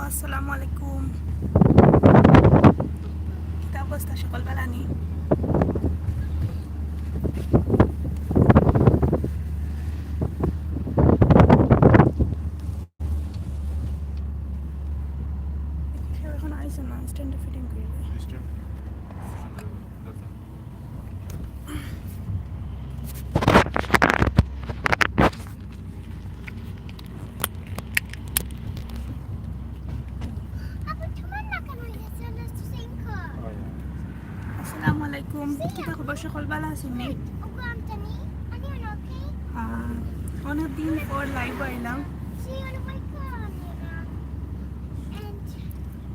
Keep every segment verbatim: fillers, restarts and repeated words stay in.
আসসালামু আলাইকুম। কিতা অবস্থা, সকল বালা নি? কেউ এখন আইছে না, স্ট্যান্ডে ফিটিং করবে। আসসালামু আলাইকুম। কিতা খবর, সকল বালা আছইন নি? আহ, অনেক দিন পর লাইভ আইলাম।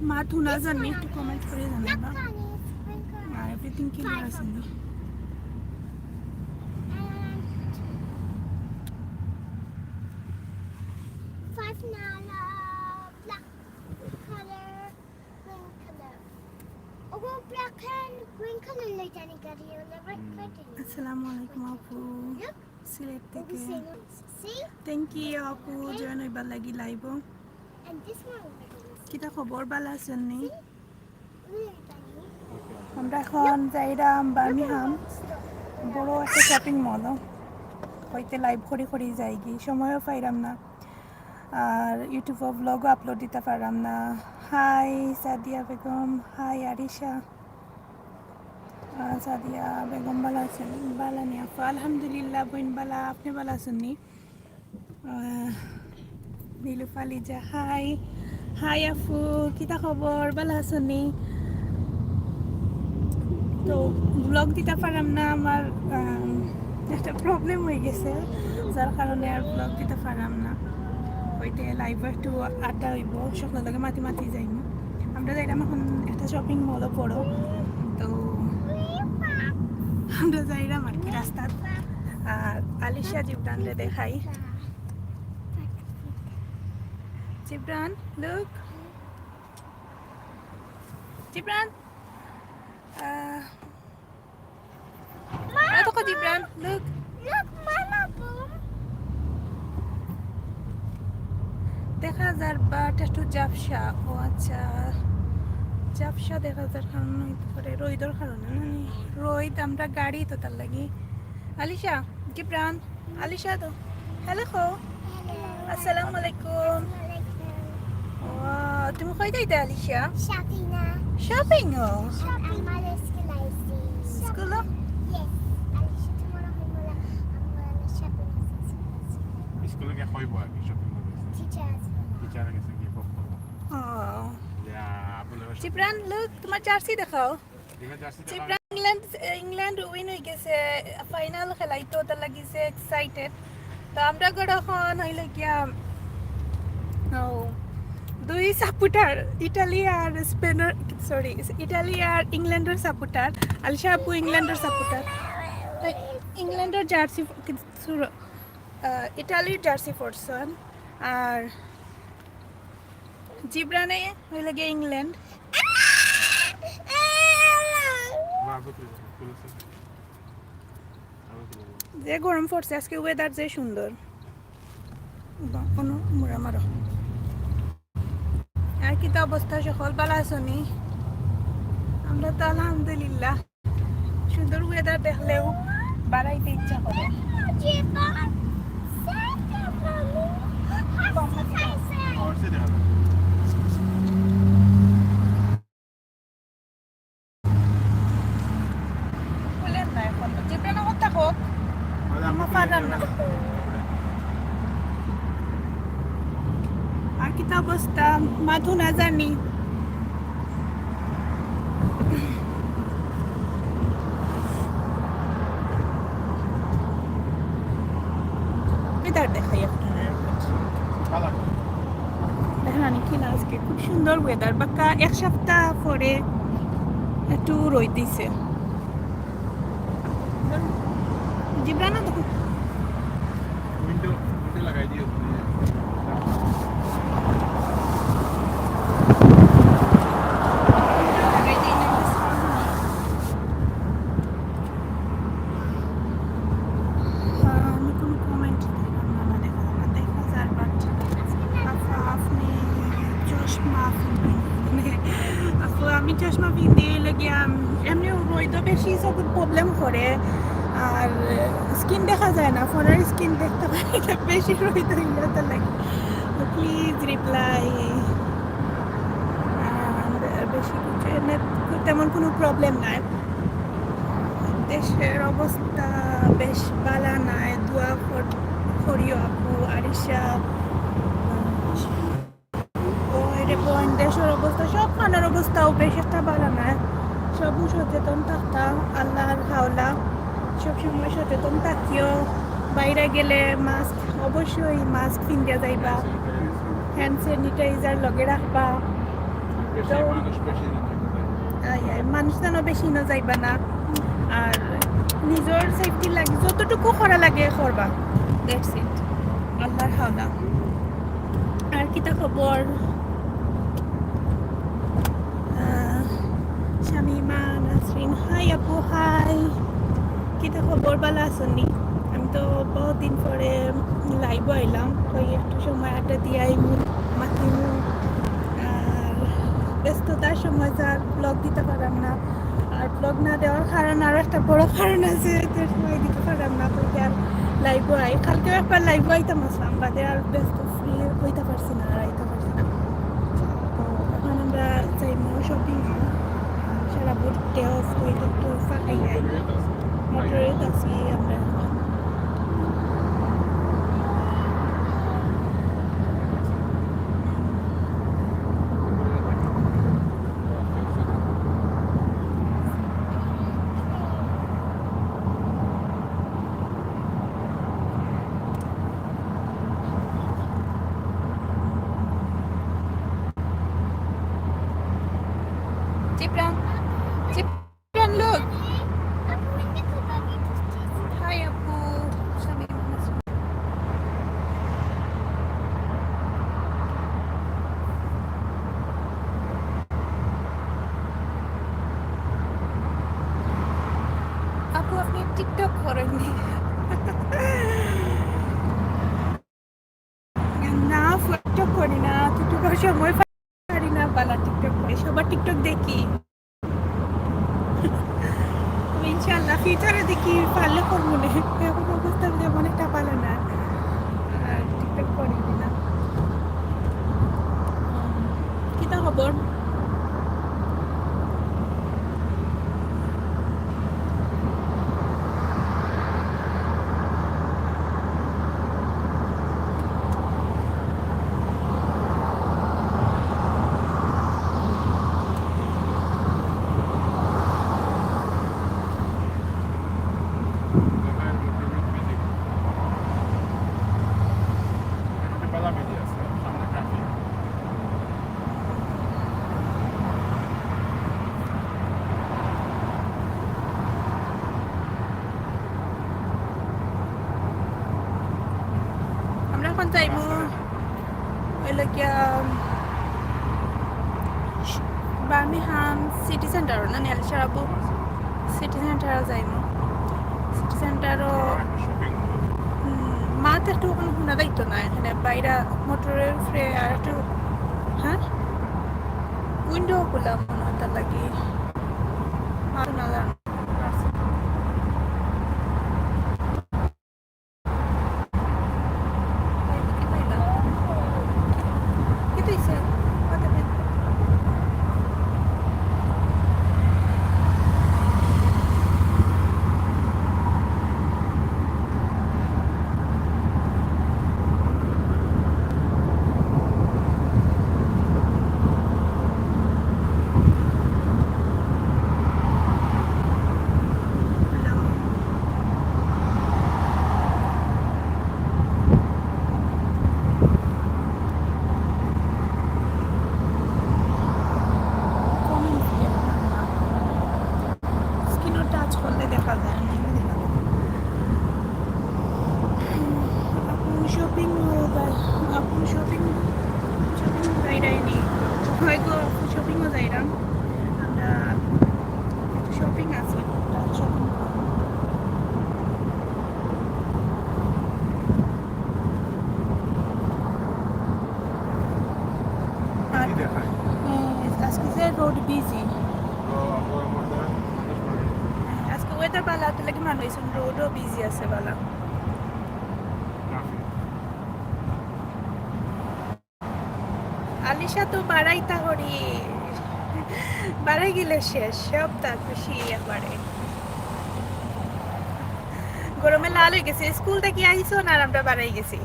মাত হুনা যার নি, একটু কমেন্ট করি জানাইবা। আর এভরিথিং ক্লিয়ার আছে নি? Five now, uh, black color, green color. Oh, black and green color later. আসসালামু আলাইকুম আপু, সিলেট থেকে। Thank you আপু, জয়েন অইবার লাগি লাইভো। কিতা খবর, বালা আছইন নি? আমরা এখন যাইরাম বার্মিংহাম, বড় একটা শপিং মল। অইতে লাইভ করি করি যাইগি, সময়ও পাইরাম না, আর ইউটিউবো ব্লগও আপলোড দিতা পাররাম না। হাই সাদিয়া বেগম, হাই আরিশা। আহ, সাদিয়া বেগম বালা আছইন? বালা নি আপু? আলহামদুলিল্লাহ বইন বালা, আপনে বালা আছইন নি? আহ, নীলুফা লিজা, হাই। হাই আফু, কিতা খবর? বালা আছইন নি? তো ব্লগ দিতা পাররাম না, আমার, আম, একটা প্রবলেম অইগেছে, যার কারণে আর ব্লগ দিতা পাররাম না। অইতে লাইভো একটু আড্ডা অইবো, সকলর লগে মাতি মাতি যাইমু। আমরা যাইরাম এখন একটা শপিং মলো বড়, তো আমরা যাইরাম আর কি রাস্তাত। আর আলিশা জিবরানরে দেখাই। জিবরান, look। জিবরান, আহ, এই দেখো Jibran, look। Look, mama, boom। দেখা যার but একটু ঝাপসা। ও আচ্ছা, ঝাপসা দেখা যার কারণ অইতে পারে, রইদর কারণে না নি? রইদ, আমরা গাড়ি তো তার লাগি। আলিশা, জিবরান, আলিশা তো। হ্যালো কও। আসসালামু আলাইকুম। ওয়া, তুমি কই যাইতা আলিশা? শপিং। শপিং ও? শপিং। আমার স্কুল আইছি। স্কুল? Yes। আলিশা, তোমার হইমলা, আমার শপিং আছে। স্কুলে গিয়া কইবো আর কি, শপিং মলে। টিচার আছে। টিচার গেছে গিয়া বক করবো। ও। জিবরান, look, তোমার জার্সি দেখাও। জিবরান, ইংল্যান্ড, ইংল্যান্ড উইন অইগেছে, ফাইনাল খেলাইতো, তার লাগি যে এক্সাইটেড। তো আমরা গড় এখন অইলো গিয়া, ও, দুই সাপোর্টার, ইটালি আর স্পেনের, সরি, ইটালি আর ইংল্যান্ডর সাপোর্টার। আলিশা আপু ইংল্যান্ডর সাপোর্টার। তো ইংল্যান্ডর জার্সি, আহ, ইটালির জার্সি পরছইন। আর জিবরানে অইলো গিয়া ইংল্যান্ড। যে গরম পড়ছে আজকে, ওয়েদার যে সুন্দর। বা, কোনো মুড়া মারো। আর কিতা অবস্থা, সকল বালা আছো নি? আমরা তো আলহামদুলিল্লাহ। সুন্দর ওয়েদার দেখলেউ বারাইতে ইচ্ছা করে। খুলেন না এখন। জিবরান, কথা কও। আমার ফাদার না। আর কিতা অবস্থা? মাথু না জানি। ওয়েদার দেখাই আপনারারে। দেখেন, আমি কি না আজকে খুব সুন্দর ওয়েদার, বাক্কা এক সপ্তাহ পরে একটু রইদ দিছে। জিবরানও দেখো। উইন্ডো, উইন্ডো লাগাই দিও। আহ, আমি কোনো কমেন্ট দিলাম না, মানে, আমার দেখা যার, but আপা, আপনি জোশ মাফ। আপু, আমি চশমা পিন্দি অইলো গিয়া, উম, এমনি রইদো বেশি চকুর problem করে, আর, আহ, skin দেখা যায় না, ফোনের skin দেখতে পারি না, বেশি রইদো অইলে তো লাগে। তো please reply। আর বেশি কিছু এমনি তেমন কোনো problem নাই। দেশের অবস্থা বেশ বালা নায়, দোয়া কর-, করিও আপু, আরিশা। ও, এরে বোন, দেশের অবস্থা, সব খানোর অবস্থাও বেশ একটা বালা নায়। সবু সচেতন থাকতা, আল্লাহর হাওলা, সবসময় সচেতন থাকিও। বাইরে গেলে mask, অবশ্যই mask পিন্দিয়া যাইবা, hand sanitizer লগে রাখবা। তো, আয়, আয়, মানুষ যেন বেশি না যাইবা না, আর নিজের safety লাগে, যতটুকু করা লাগে করবা। That's it। আল্লাহর হাওলা। আর কিতা খবর? আহ, শামিমা নাসরিন, hi আপু, hi। কিতা খবর, বালা আছনি? আমি তো বহুত দিন পরে live আইলাম, তো একটু সময় আড্ডা দিয়াই মাতিমু। আর ব্যস্ততার সময় তো আর vlog দিতে পারাম না, আর vlog না দেওয়ার কারণ আরো একটা বড় কারণ আছে, তো সময় দিতে পারাম না, তো আর live আই। কালকেও একবার live আইতাম আসলাম, বাদে আর ব্যস্ত free হইতে পারছি না, আর আইতে পারছি না। তো এখন আমরা যাইমু shopping mall, সারা boot day off হইলে তো ফাঁকাই যাই, মোটরে আছি আমরা এখন। Cipran, Cipran, look. Hi, আপু। আপু, আপনি TikTok করেননি? না, TikTok করি না। TikTok করার সময় পারি না, বালা TikTok করে। সবার TikTok দেখি। তবে ইনশাআল্লাহ future-এ দেখি পারলে করমু নে। এখন অবস্থা তেমন একটা ভালো না। আর TikTok করি না। উম, কিতা খবর? আমরা এখন যাইমু অইলো গিয়া বার্মিংহাম সিটি সেন্টার না, নিয়ালি সারাবো সিটি সেন্টার যাইমু। সিটি সেন্টারও, হুম, মাত একটু কোনো শোনা যাইতো না, এখানে বাইরে মোটরের উপরে আর একটু, হ্যাঁ, উইন্ডো খোলা মনে হয় তার লাগি। আর না জানো। স্ক্রিনও টাচ করলে দেখা যায় না। আপু শপিং, আপু শপিং, শপিং যাইরায়নি। হয় গো, আপু শপিংও যাইরাম। আমরা শপিং আছে, শপিং। আর হ্যাঁ, আজকে যে রোড বিজি। আজকে ওয়েদার ভালা, তো লাগি মানুষ রোডও বিজি আছে ভালা। আলিশা তো বাড়াইতা করি, বাড়াই গেলে শেষ, সব তার খুশি একবারে। গরমে লাল হয়ে গেছে, স্কুল থেকে আইসো না, আর আমরা বাড়াই গেছি।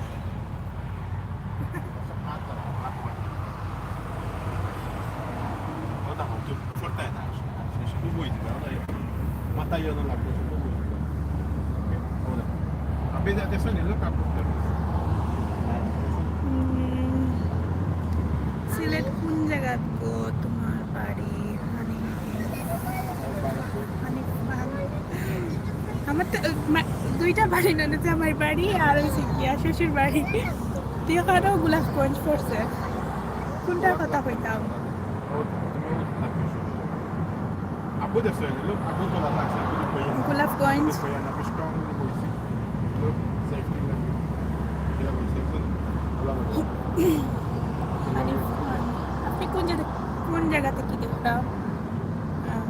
উম, সিলেট কোন জায়গাত গো তোমার বাড়ি? হানিফ, হানিফ খান। আমার তো, মা-, দুইটা বাড়ি, ননদ জামাই বাড়ি আর হইছে গিয়া শ্বশুর বাড়ি। তুই ওখানেও গোলাপগঞ্জ পড়ছে, কোনটা কথা কইতাম? গোলাপগঞ্জ। আরে, আপনি কোন জায়গা, কোন জায়গা থেকে দেখলাম? আহ,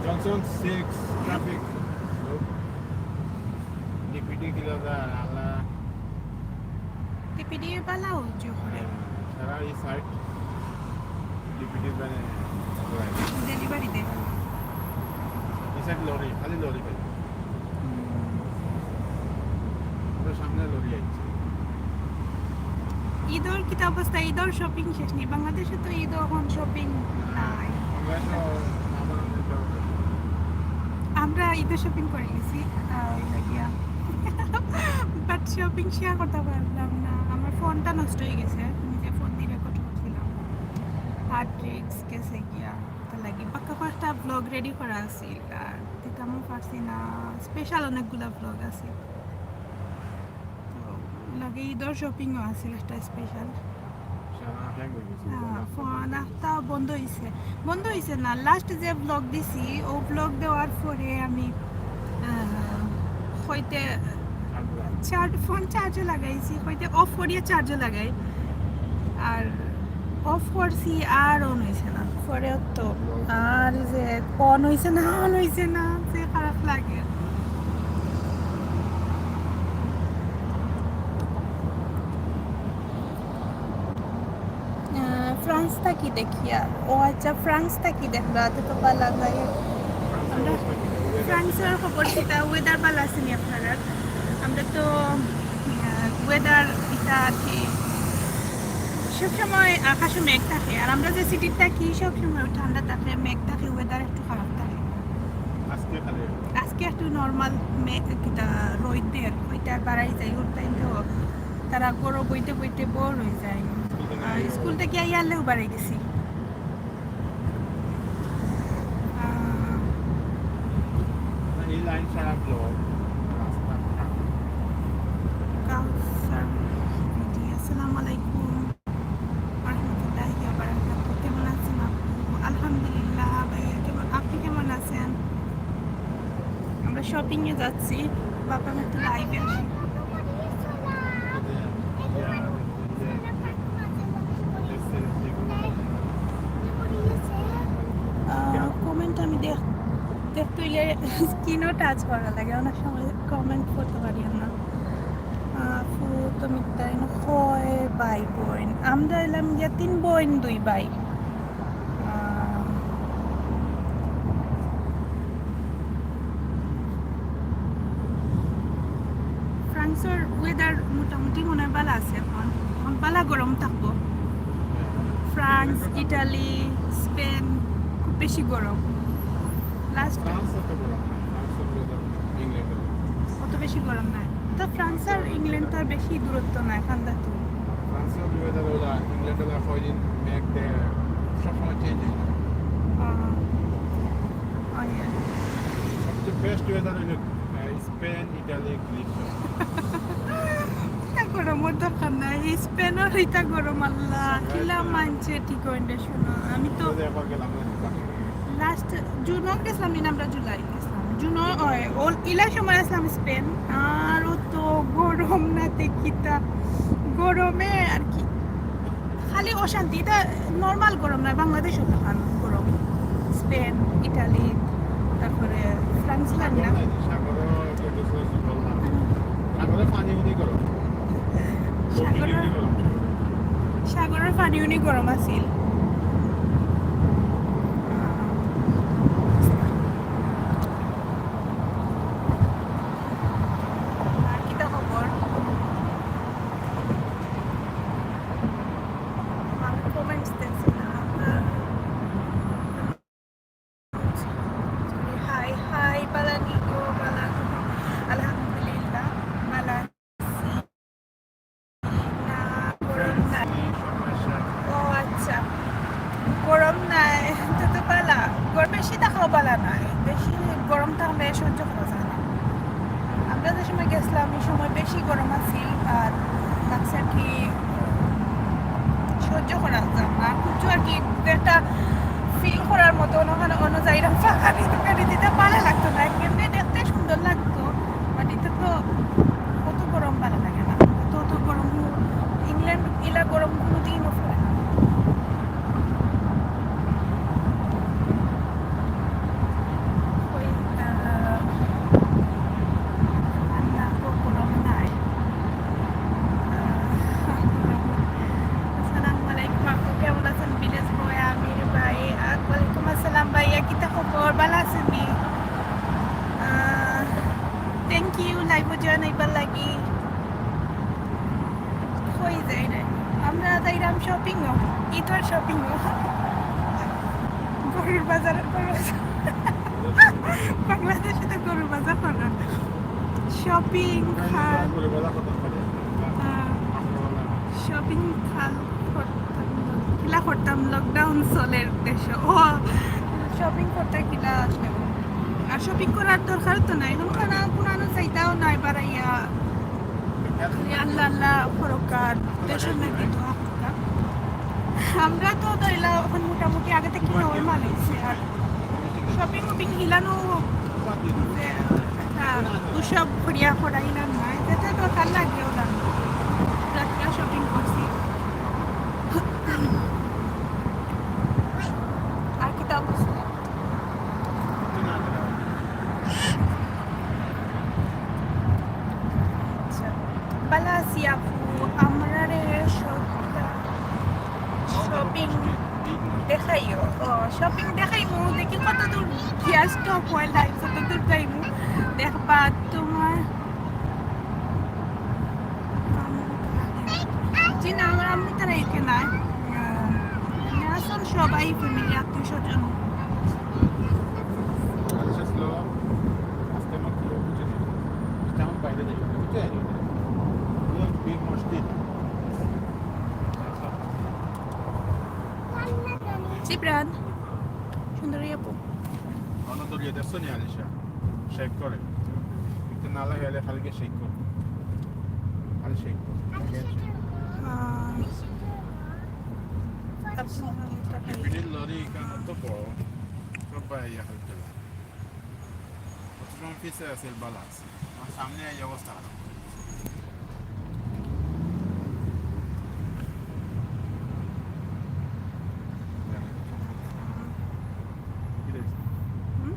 Junction six traffic. ডিপিডি কিলা দা আলা। ডিপিডি বালা উজু করে। সারা এই সাইড ডিপিডি মানে ডেলিভারি দেয়। এই সাইড লরি, খালি লরি ভাই। ওটার সামনে লরি আইছে। ঈদর কিতা অবস্থা? ঈদর শপিং শেষ নি? বাংলাদেশে তো ঈদ এখন শপিং নাই। আমরা তো সাধারণ ঈদ ব্যবহার করি। আমরা ঈদের শপিং করে গেছি, আহ, ওই লাগিয়া। বাট শপিং শেয়ার করতে পারলাম না, আমার ফোনটা নষ্ট হয়ে গেছে, আমি যে ফোন দিয়ে রেকর্ড করছিলাম, হার্ড ডিস্ক গেছে গিয়া। তার লাগি বাক্কা কয়েকটা ব্লগ রেডি করা আছিল, আর দিতামও পারছি না। স্পেশাল অনেকগুলা ব্লগ আছে। তো লগে ঈদর শপিংও আছিল একটা স্পেশাল। সারা হ্যাং হয়ে গেছে। হ্যাঁ, ফোন একটা বন্ধ হইছে, বন্ধ হইছে না। লাস্ট যে ব্লগ দিছি, ও ব্লগ দেওয়ার পরে আমি, আহ, হইতে চার্জ, ফোন চার্জে লাগাইছি, হইতে অফ করিয়া চার্জে লাগাই, আর অফ করছি আর অন হইছে না। পরে তো আর যে অন হইছে না, অন হইছে না, যে খারাপ লাগে। আহ, ফ্রান্স থাকি দেখিয়া। ও আচ্ছা, ফ্রান্স থাকি দেখরা, তো তো ভালা লাগে। আমরা ফ্রান্সের খবর কিতা, ওয়েদার ভালা আছে নি আপনারা? আমরা তো, আহ, ওয়েদার ইটা আর কি, সবসময় আকাশে মেঘ থাকে, আর আমরা যে সিটির থাকি সবসময় ঠান্ডা থাকে, মেঘ থাকে, ওয়েদার একটু খারাপ থাকে। আজকে খালি আজকে একটু নরমাল মেঘ, কিতা রইদের, ওইটা বাড়াই যায়, ওর টাইম তো তারা গরম বইতে বইতে বোর হয়ে যায়। আর স্কুল থেকে আইয়ালেও বাড়াই গেছি। আহ, এই লাইন সারা ব্লক, রাস্তা খারাপ। কাউসার বিডি, আসসালামু আলাইকুম ওয়া রাহমাতুল্লাহি ওয়া বারাকাতুহু। কেমন আছেন আপু? আলহামদুলিল্লাহ ভাইয়া, কেমন, আপনি কেমন আছেন? আমরা শপিং এ যাচ্ছি, ভাবলাম একটু লাইভে আসি। আহ, কমেন্ট আমি দেখ-, দেখতে হইলে স্ক্রিনও টাচ করা লাগে, অনেক সময় কমেন্ট করতে পারি না। আহ, আপু, তুমি তাই না, কয় ভাই বোন? আমরা এলাম গিয়া তিন বোন, দুই ভাই। আহ, ফ্রান্সের ওয়েদার মোটামুটি মনে হয় ভালা আছে এখন, এখন ভালা গরম থাকবো। ফ্রান্স, ইটালি, স্পেন খুব বেশি গরম। লাস্ট ফ্রান্স অত গরম না, ফ্রান্সের ওয়েদার ইংল্যান্ডের মতো। অত বেশি গরম নাই। তো ফ্রান্স আর ইংল্যান্ড তো আর বেশি দূরত্ব নাই, কান্দা তো। ফ্রান্সের ওয়েদার ওলা ইংল্যান্ড ওলা কয়দিন মেঘ দেয়, সবসময় চেঞ্জ হয়। আহ, আহ, yeah। সবচেয়ে বেস্ট ওয়েদার হইল, আহ, স্পেন, ইটালি, গ্রিস। গরমর দরকার নাই। এই স্পেনর ইটা গরম, আল্লাহ, কিলা মানছে ঠিক অইন্ডে শুনো। আমি তো লাস্ট জুনও গেছিলাম, ইন আমরা জুলাই গেছিলাম, জুনও, ওই, ওল-, ইলা সময় আসলাম স্পেন। আর ও তো গরম না দেখিতা, গরমে আর কি খালি অশান্তি। ইটা নরমাল গরম না, বাংলাদেশও তখন গরম। স্পেন, ইটালি, তারপরে ফ্রান্স লাগে না। সাগরে পানি উনি গরম। সাগরর, সাগরর পানি উনি গরম আছিল। আর কিতা খবর? আমি কমেন্টস দেখছি না। হাই, হাই, বালা নি গো, বালা গো। আলহামদুলিল্লাহ, বালা আছি। না, গরম নাই। ও আচ্ছা, গরম নাই, তো তো বালা। গরম বেশি থাকাও বালা নাই, বেশি গরম থাকলে সহ্য করা যায় না। আমরা যে সময় গেছিলাম, এই সময় বেশি গরম আছিল, আর লাগছে আর কি সহ্য করা যায় না। আর কিছু আর কি একটা ফিল করার মতো অন্য, অন্য জায়গা ফাঁকা দিতে পারি, দিতে ভালো লাগতো না। এমনি দেখতে সুন্দর লাগতো, বাট এটা তো অত গরম ভালো লাগে না। অত, অত গরম, ইংল্যান্ড ইলা গরম কোনোদিনও পড়ে না। ওই, আহ, রান্না তো গরম নাই। আহ, আসসালামু আলাইকুম আপু, কেমন আছেন? ভিলেজ বয় আমির ভাই। আহ, ওয়ালাইকুম আসসালাম ভাইয়া, কিতা খবর? ভালো আছেন নি? আহ, থ্যাংক ইউ, লাইভও জয়েন হইবার লাগি। কই যাই রে? আমরা যাইরাম শপিং ও, ইদর শপিং ও। গরুর বাজার, গরুর বাজার। বাংলাদেশে তো গরুর বাজার করা। শপিং খাল, আহ, শপিং খাল করতাম, কিলা করতাম লকডাউন চলের দেশে। ও, শপিং করতে কিলা আসলে? আর শপিং করার দরকার তো নাই, কোনো কারণ কোনো আনো চাইতাও নাই বাড়াইয়া। খালি আল্লাহ আল্লাহ ফরকার, দেশের নাকি দোয়া ফরকার। আমরা তো ধরিলা এখন মোটামুটি আগে থেকে নরমাল হয়েছে। আর শপিং উপিং হিলানো, হ্যাঁ, উৎসব করিয়া করা হিলান নাই, যেটা দরকার লাগে ওরা। যাত্রা শপিং করছি। আর কিতা বুঝলে? আচ্ছা, ভালো আছি আপু, আমরারে শপিং দেখাইও। ও, শপিং দেখাইমু, দেখি কত দূর গিয়া স্টপ হয় লাইভ, কত দূর যাইমু। দেখবা তোমার, জি না, আমার আম্মু তারা একে নাই। আহ, আসল সবাই ফ্যামিলি, আত্মীয় স্বজন। আচ্ছা, slow। আস্তে মাত্র বুঝে নিও। আচ্ছা, আমার বাইরে যাই, বুঝতে পারি? পুরো big মসজিদ। জিবরান, সুন্দরী আপু। অন্য দলীয় দেখছো নি আলিশা? শেক করে। একটু নালা গেলে খালি গিয়ে শেক করে। খালি শেক করে। আহ, পিপিটির লরি এখানে তো বড়। সব বাইরে খালি গেলে। অত সময় পিছে আছে, বালা আছে। আমার সামনে এই অবস্থা খারাপ। কি রে? হুম?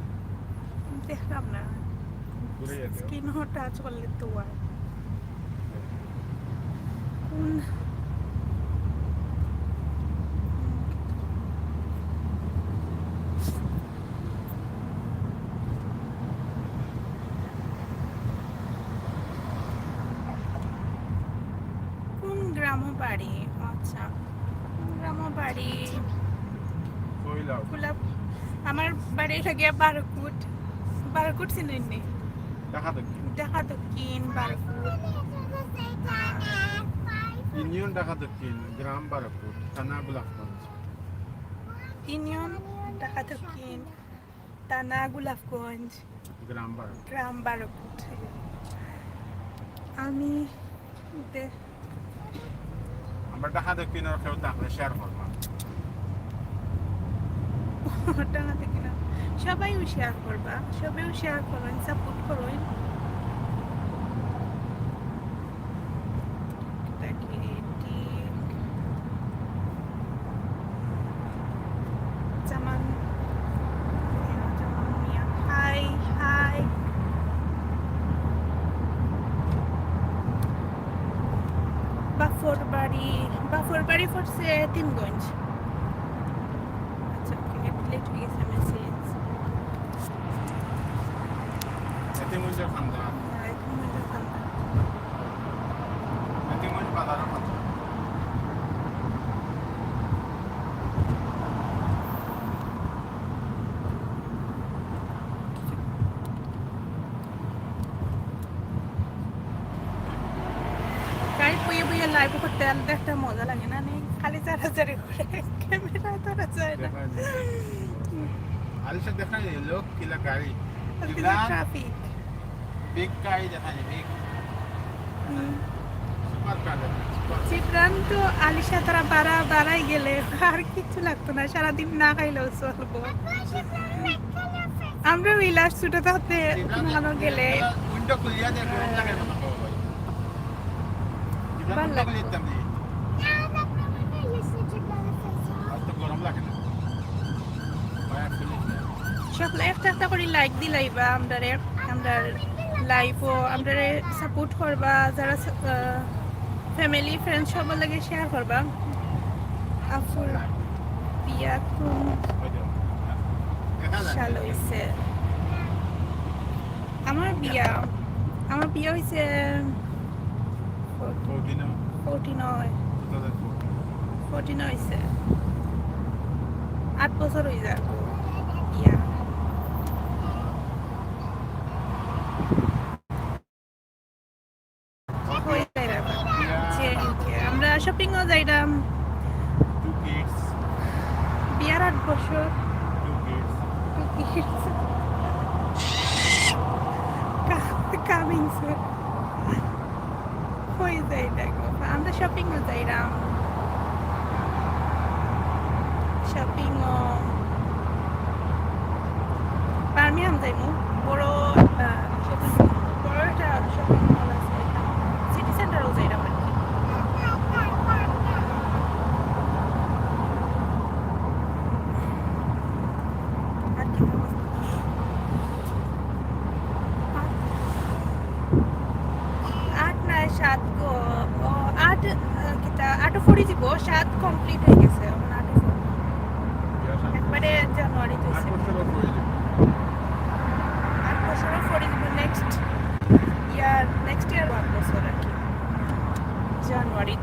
দেখলাম না। ঘুরে যেতে হবে। স্ক্রিন টাচ করলে তো আর। কোন কোন গ্রামো বাড়ি? আচ্ছা, কোন গ্রামো বাড়ি? কৈলাও। গোলাপ, আমার বাড়ি লাগে বারোকুট। বারোকুট চিনেন নি? ঢাকা দক্ষিণ। ঢাকা দক্ষিণ, বারোকুট। ইউনিয়ন ঢাকা দক্ষিণ, গ্রাম বারোকুট, থানা গোলাপগঞ্জ। ইউনিয়ন ঢাকা দক্ষিণ, থানা গোলাপগঞ্জ, গ্রাম বারো। গ্রাম বারোকুট। আমি দে-, বা ঢাকা দক্ষিণর কেউ থাকলে শেয়ার করবা। ঢাকা দক্ষিণ। সবাইও শেয়ার করবা, সবাইও শেয়ার করইন, সাপোর্ট করইন। এটা কি ঠিক? জামান, জামান মিয়া, হাই, হাই। বাফর বাড়ি, বাফর বাড়ি পড়ছে এতিমগঞ্জ। আচ্ছা, ওকে, ডিলিট হয়ে গেছে মেসেজ। এতিমগঞ্জের খান্দা। হ্যাঁ, এতিমগঞ্জের খান্দা। এতিমগঞ্জ বাজারের খান্দা। গাড়ি বইয়ে বইয়ে লাইভ করতে আলাদা একটা মজা লাগে না? নেই, খালি চালাচালি করে, ক্যামেরা ধরা যায় না। দেখা যায়। আলিশা দেখা যায়, লোক কিলা গাড়ি। আজকে কিলা? ট্রাফিক। বিগ গাড়ি দেখা যায়, বিগ। হুম। সুপার কার দেখা যায়, সুপার। জিবরান তো আলিশা তারা বাড়া, বাড়াই গেলে আর কিচ্ছু লাগতো না, সারাদিন না খাইলেও চলবো। আমরা ওই লাস্ট ছুটে থাকতে জিবরান কোনো গেলে উইন্ডো খুলিয়া দেয়, গরম লাগে মনে হয় ভাই। জিবরান ভালো উইন্ডো লাগতো। খুলিয়া দিতাম নি। আর তো গরম লাগে না। ভাই, আর ফিলিং নেই। সকলে একটা একটা করে লাইক দিলাইবা, আমরারে, আমরার লাইভও আমরারে সাপোর্ট করবা, যারা স-, আহ, ফ্যামিলি, ফ্রেন্ডস সবার লগে শেয়ার করবা। আফুর বিয়া কোন সাল হইছে? আমার বিয়া, আমার বিয়া হইছে ফোরটিন। ফোরটিন। ফোরটিন হইছে। আট বছর হয়ে যায় বিয়া। হয়ে যায় রে বাবা। যে, যে, আমরা শপিংও যাইরাম। Two kids. বিয়ার আট বছর। Two kids. Two kids. কা-, coming soon. হয়ে যায়, দেখো, আমরা শপিংও যাইরাম। শপিংও বার্মিংহাম যাইমু, বড় একটা শপিং, বড় একটা শপিং মল আছে, সিটি সেন্টারও যাইরাম আর কি। আর কি অবস্থা? আট নয় সাত গো, ও, আট, আহ, কিতা, আটো পড়ি দিব, সাত কমপ্লিট হয়ে গেছে, এখন আটো পড়ি। একবারে জানুয়ারি তো আট হইছে। বছরও পড়ি দিব। আট বছরও পড়ি দিব, নেক্সট ইয়ার, নেক্সট ইয়ার আট বছর আর কি, জানুয়ারি।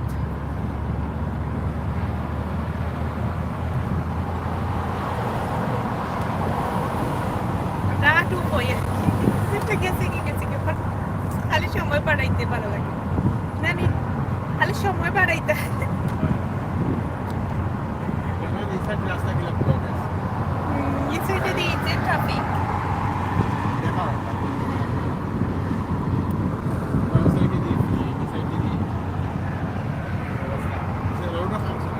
রাত হয়ে গেছে কি, গেছে কি, but খালি সময় বাড়াইতে ভালো লাগে। না নি? খালি সময় বাড়াইতে। এখন এই সাইড রাস্তা গুলো ব্লক আছে। হুম, এই সাইডে দিয়ে এই যে ট্রাফিক। দেখা হয় না। ওই সাইডে দিয়ে ফ্রি, এই সাইডে দিয়ে। অবস্থা। সে রোডও খারাপ ছিল।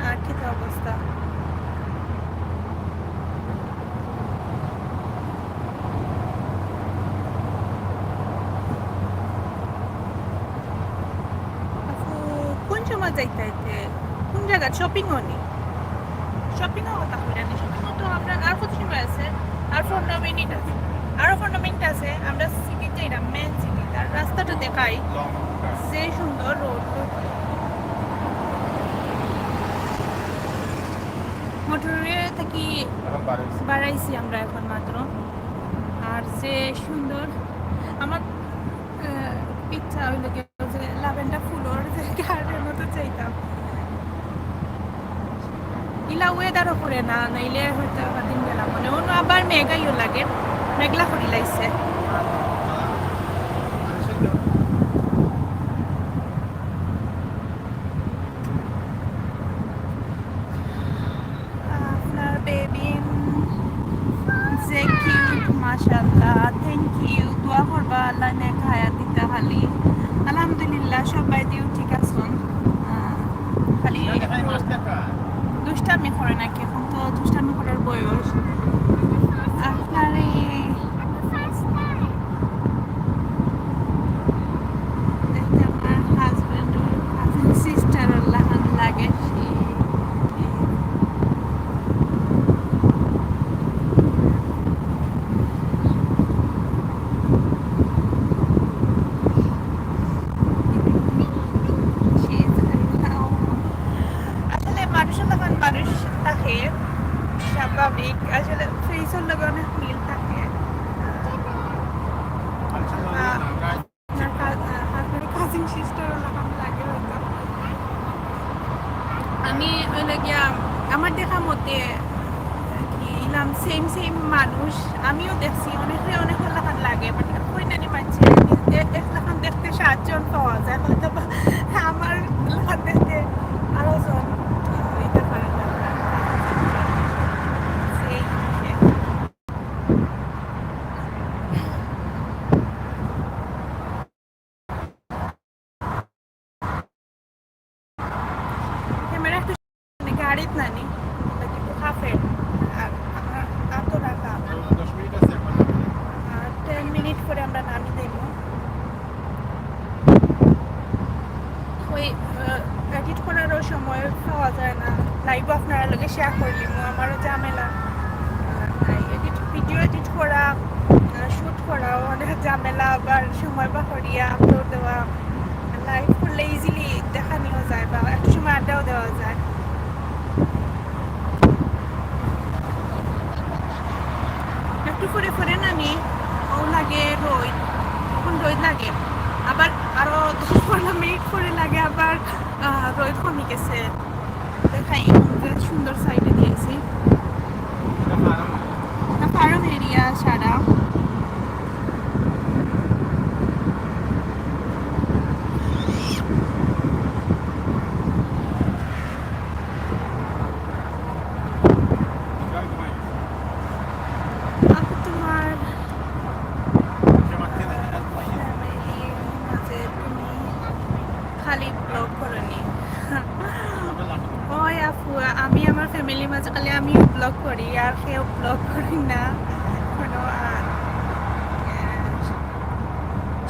আর কি তো অবস্থা। আপু, কোন সময় যাইতে হইতে? কোন জায়গা? শপিং অনি? শপিং ও কথা কইরা নি। শপিং তো আমরা আর কত সময় আছে? আর পনেরো মিনিট আছে। আরো পনেরো মিনিট আছে। আমরা সিটি যাইরাম, মেইন সিটি। তার রাস্তাটা দেখাই। যে সুন্দর রোড। মোটরওয়ে থাকি এখন বাড়াইছি। বাড়াইছি আমরা এখন মাত্র। আর যে সুন্দর, আমার, আহ, ইচ্ছা হইল কি যে lavender ফুলর যে গার্ডেন মতো চাইতাম। না, নাইলে হয়তো আবার দিন গেলাম। মানে, অন্য আবার মেঘ আইও লাগে, মেঘলা করি লাইছে। আপনার বেবি যে কিউট, মাশাআল্লাহ। Thank you। দোয়া করবা, আল্লাহ নেক হায়াত দিতা খালি। আলহামদুলিল্লাহ, সব বাড়িতেও ঠিক আছইন। আহ, খালি দুষ্টামি করে নাকি, এখন তো দুষ্টামি করার বয়স। আপনার এই দেখতে আমার হাজবেন্ডর কাজিন সিস্টারর লাখান লাগে। আসলে মানুষর লাখান মানুষ থাকে, স্বাভাবিক। আসলে ফেসর লগে অনেক মিল থাকে। আহ, আপনার কা-, আহ, আপনার কাজিন সিস্টারর লাখান লাগে হয়তো। আমি অইলো গিয়া, আমার দেখা মতে কি ইলাম সেম সেম মানুষ, আমিও দেখছি অনেকরে অনেকর লাখান লাগে, but কই নানি মানছে এক লাখান দেখতে সাতজন পাওয়া যায়, হয়তো বা আমার লাখান দেখতে আরো জন হইতে পারে। সেই ক্যামেরা একটু গাড়িত নানি, এটা কিন্তু হাফে, আর আপনার আতো রাখা। দশ মিনিট আছে এখন। আর টেন মিনিট পরে আমরা নামি দেব। ওই, আহ, এডিট করারও সময় পাওয়া যায় না, লাইভ আপনারা লগে শেয়ার করলিমু, আমারও ঝামেলা। আর নাই, এডিট, ভিডিও এডিট করা, আহ, শুট করাও অনেক ঝামেলা, আবার সময় বার করিয়া আপলোড দেওয়া। লাইভ করলে ইজিলি দেখানিও যায় বা একটু সময় আড্ডাও দেওয়া যায়। একটু পরে পরে নানি ও লাগে রোদ, এখন রোদ লাগে, আবার আরো দশ পনেরো মিনিট পরে লাগে আবার, আহ, রোদ কমি গেছে। দেখাই, যে সুন্দর সাইডে দিয়েছি। এটা ফার্ম এরিয়া সারা। আপু, তোমার ফ্যামিলির মাঝে তুমি খালি ব্লগ করো নি? ওই আপু, আমি আমার ফ্যামিলির মাঝে খালি আমি ব্লগ করি, আর কেউ ব্লগ করি না কোনো। আর, আহ,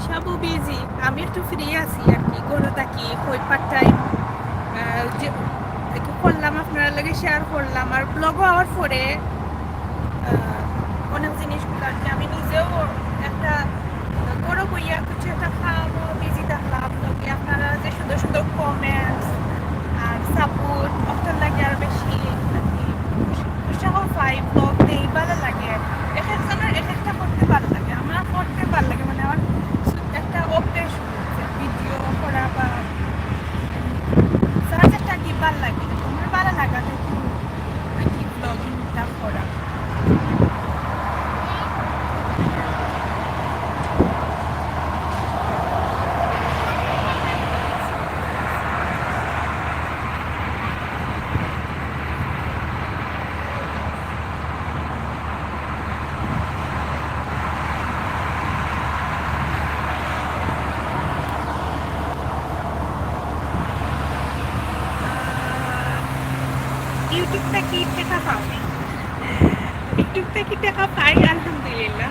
সবও বিজি, আমি একটু ফ্রি আছি আর কি, ঘরে থাকি, ওই পার্ট টাইম যে একটু করলাম, আপনারা লগে শেয়ার করলাম, আর ব্লগও আওয়ার পরে আহ, অনেক জিনিসগুলো আর কি। আমি নিজেও একটা, আহ, ঘরো বইয়া কিছু একটা কামও বিজি থাকলাম, তবে আপনারা যে সুন্দর সুন্দর কমেন্টস আর সাপোর্ট, অটার লাগি আরো বেশি আর কি উৎস-, উৎসাহ পাই, ব্লগ দেই, ভালো লাগে। এক একজনের এক একটা করতে ভালো লাগে, আমার করতে ভালো লাগে, মানে, আমার একটা অভ্যেস হয়েছে ভিডিও করা বা সার্চ একটা কি ভালো লাগে, আমার ভালো লাগা আর কি ব্লগিংটা করা। YouTube থাকি টেকা পাও নি? YouTube থাকি টেকা পাই, আলহামদুলিল্লাহ।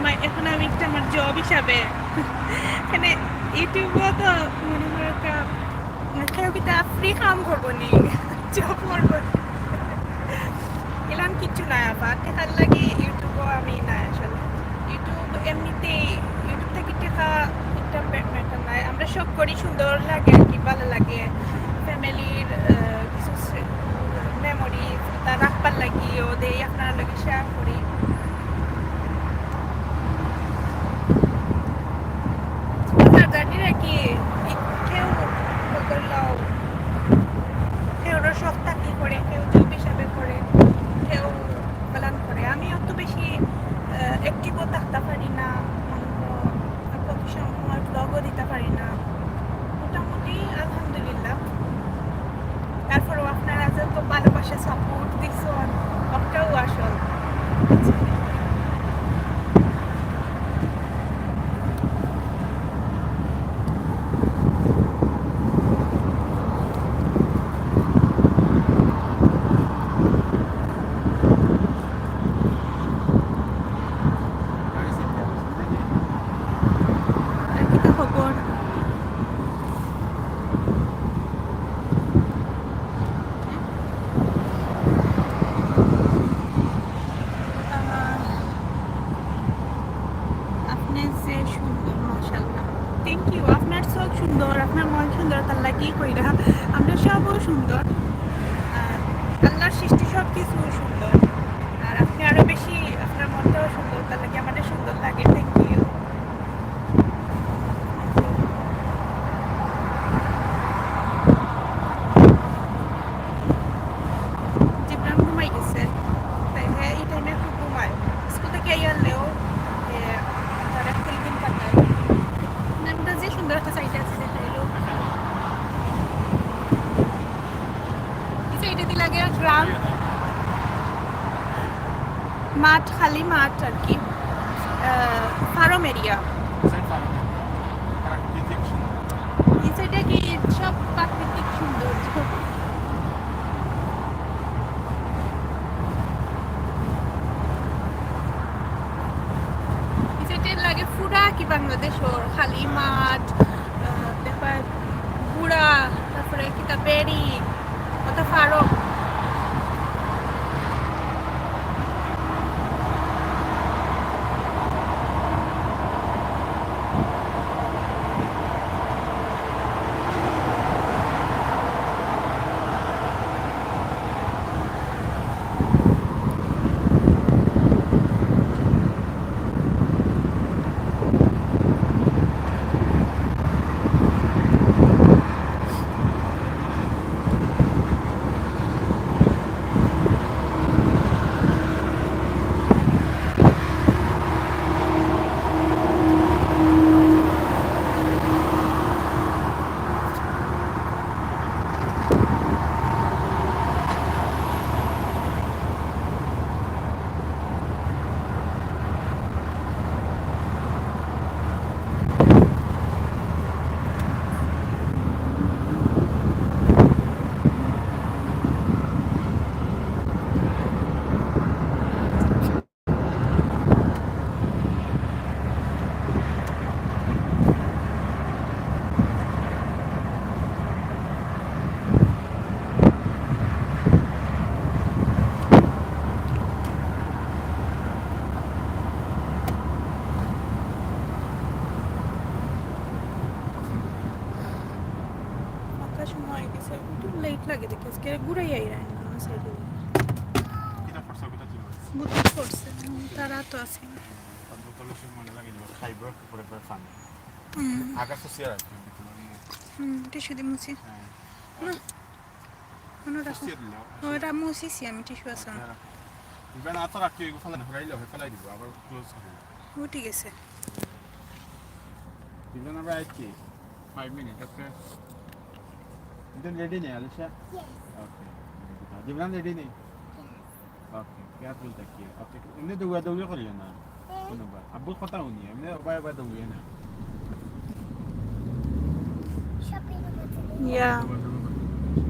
মা-, এখন আমি একটা আমার জব হিসাবে, মানে, YouTube-ও তো মনে করো একটা, কেউ কিতা ফ্রি কাম করবো নি, জব করবো নি। এলান কিচ্ছু নাই আবার, টেকার লাগি YouTube-ও আমি নাই আসলে। YouTube এমনিতেই, YouTube থাকি টেকা একটা ম্যা-, ম্যাটার নাই। আমরা সব করি, সুন্দর লাগে আর কি, ভালো লাগে। ফ্যামিলির, আহ, কিছু স্মৃ-, মেমোরিজ তা রাখবার লাগিও দেই, আপনারা লগে শেয়ার করি। আপনার জানি নাকি কেউ করলাও, কেউ শখ থাকি করে, কেউ জব হিসাবে করে। কি কইরা, আমরা সবও সুন্দর। আর আল্লাহর সৃষ্টি সব কিছু সুন্দর। আর আপনি আরো বেশি, আপনার মনটাও সুন্দর, তার লাগি আমাদের সুন্দর লাগে। Thank you. জিবরান ঘুমাই গেছে, তাই হ্যাঁ, এই টাইমে একটু ঘুমায়। স্কুল থেকে এই আনলেও তারা ফিলিপিন পাঠায়। নামটা যে সুন্দর একটা সাইড আছে, সেটা হলো এই সাইডে দিলা গেল গ্রাম, মাঠ, খালি মাঠ আর কি। Farm area. এই সাইডে কি সব প্রাকৃতিক সৌন্দর্য। এই সাইডে লাগে পুরা কি বাংলাদেশ, ওর খালি মাঠ, আহ, দেখবা পুরা, তারপরে কিতা বেরি, কত ফারম। ফাঁকা সময় গেছে, একটু লেট লাগে দেখে, আজকে ঘুরাই আইরা না সাইডে। কিতা করছে, কিতা ছিল? বুদ্ধি করছে, হুম, তারা তো আছে। তারপর তো লোকের মনে লাগে যে খাইব, পরে পরে খান। হুম। আগা তো সিয়ার আছে, হুম, টিস্যু দিয়ে মুছি। হ্যাঁ। না। কোনো রাখো। সিয়ার দিলাম। ওটা মুছিছি আমি, টিস্যু আছে না। আচ্ছা, রাখো। ইভেন আতো রাখি, ওইগুলো ফেলাই, ফেলাই দিব, আবার ক্লোজ করে। ও ঠিক আছে। ইভেন আমরা আইছি। ফাইভ মিনিট, ওকে। ইভেন রেডি নেই, আলিশা? Yes. ওকে। ইভেন রেডি নেই? Yes. ওকে, কেয়ারফুল থাকিও। ওকে, এমনি দৌড়াদৌড়ি করিও না। কোনোবার। আব্বুর কথা শুনি, এমনি ওবায় ওবায় দৌড়িও না। Shopping করতে যাই। Yeah.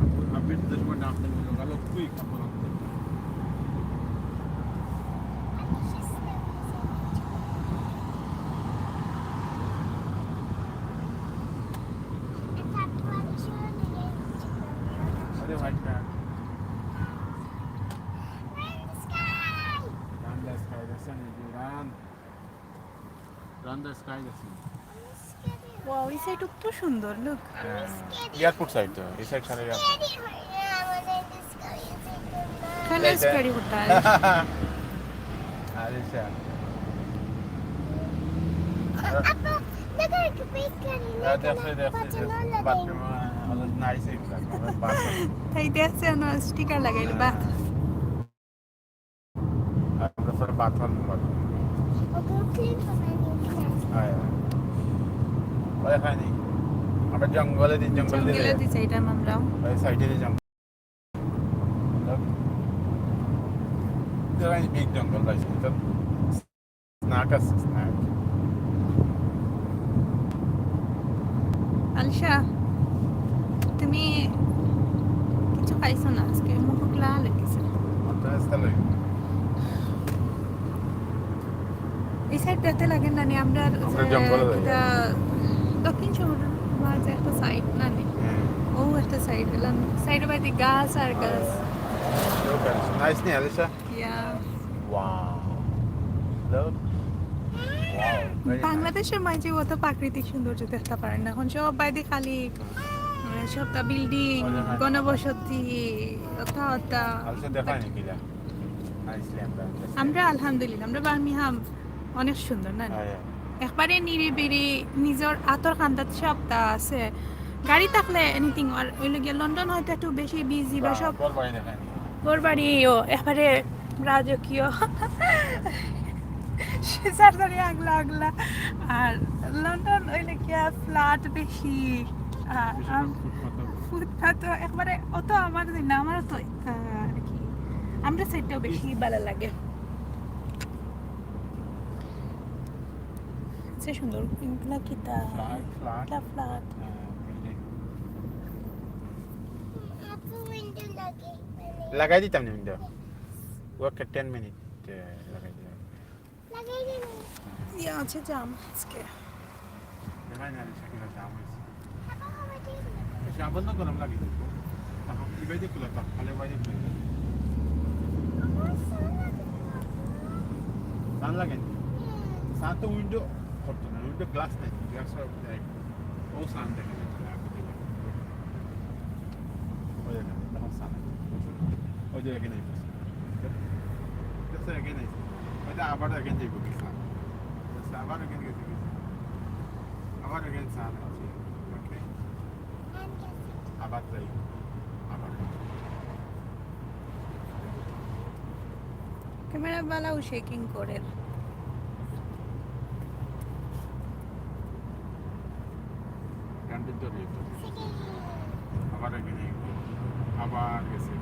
আব্বুর, আব্বুর তো সময় ডাক দেবো, গেল তুই কাপড় আনতে। আরে ভাই, কা- Run the sky, the sun is run. Run the sky, the sun. Wow, এই সাইড তো সুন্দর, look. এয়ারপোর্ট সাইড তো, এই সাইড সারা এয়ারপোর্ট। কেন স্ক্যারি হতা হ্যায়? আরে স্যার। আপা, দেখো, একটু পিস করি, হ্যাঁ, দেখছি, দেখছি, বাচ্চা দেখছি। না লাগে। বাথরুম, আহ, নাইস একটা, বাথরুম। তাই দেখছে না, স্টিকার লাগাইল, বাহ। আমরা স্যার বাথরুম, বাথরুম। ওকে, ক্লিন করে নিয়ে আসি। হ্যাঁ। ওই খানি। আমরা জঙ্গলে দি, জঙ্গলে দি। জঙ্গলে দি, এইটা আমরা। ওই সাইডে দি জঙ্গল। There is big jungle, guys. It's a snack, a snack. Alisha, তুমি কিছু খাইছো না আজকে, মুখ লাল হয়ে গেছে। মাথা ব্যথা লাগে। এই সাইডটাতে লাগে না নি, আমরা আমরা যে জঙ্গলে যাই। এটা দক্ষিণ সমুদ্র মাঝে একটা সাইড না নি? হ্যাঁ। ও একটা সাইড এলাম, সাইডে বাদে গাছ আর গাছ। নাইস নি, আলিশা? ইয়া। Wow. Look. Wow. Very nice. বাংলাদেশের মাঝে অত প্রাকৃতিক সৌন্দর্য দেখতে পারেন না, এখন সব বাইরে খালি, আহ, সবটা বিল্ডিং, ওই যে, হ্যাঁ। গণবসতি, অতা অতা। আলসে দেখায় নি কিলা? আইসলে আমরা, আমরা। আমরা আলহামদুলিল্লাহ, আমরা বার্মিংহাম অনেক সুন্দর, না? হ্যাঁ, হ্যাঁ। একবারে নিরিবিলি, নিজর আতর কান্দাত সবটা আছে। গাড়ি থাকলে এনিথিং, আর অইলো গিয়া লন্ডন হয়তো একটু বেশি বিজি বা বা সব ঘর বাড়ি দেখায় নি। ঘর বাড়িও একবারে রাজকীয়। সারি সারি আগলা আগলা। আর লন্ডন অইলো গিয়া ফ্ল্যাট বেশি। আর বেশিরভাগ আম-, ফুটপাত। ফুটপাত তো একবারে অত আমার যে না, আমার তো, আহ, আর কি, আমরা সাইডটাও বেশি ভালো লাগে। সে সুন্দর, এগুলা কিতা? Flat, flat. ইটা ফ্ল্যাট। হ্যাঁ, বিল্ডিং। আপু, উইন্ডো লাগাই। লাগাই দিতাম নি উইন্ডো। ওকে, টেন মিনিট, এ, লাগাই দিলাম। লাগাই দিন। ইয়া আছে জাম আজকে। দেখাই না, আজকে কিলা জাম হইছে। এসে আবার না গরম লাগে। তখন কি বাইরে খোলা, তখন খালি বাইরে খোলা। আমার সান লাগে না। সান লাগে না? হুম। সান তো উইন্ডো করতো না, উইন্ডো গ্লাস নাই, গ্লাস সব নাই। ও সান দেখে না, ওই দেখেন, তখন সান। ওই যে এখানে। দেখছো, এখানে। ওই যে আবার এখানে যাইব কি সান। দেখছো, আবার এখানে গেছে কি সান। আবার এখানে সান আছে। ওকে। আবার যাই। আবার। ক্যামেরা বালাও শেকিং করে। গানটির তো রেট। আবার এখানে। আবার গেছে।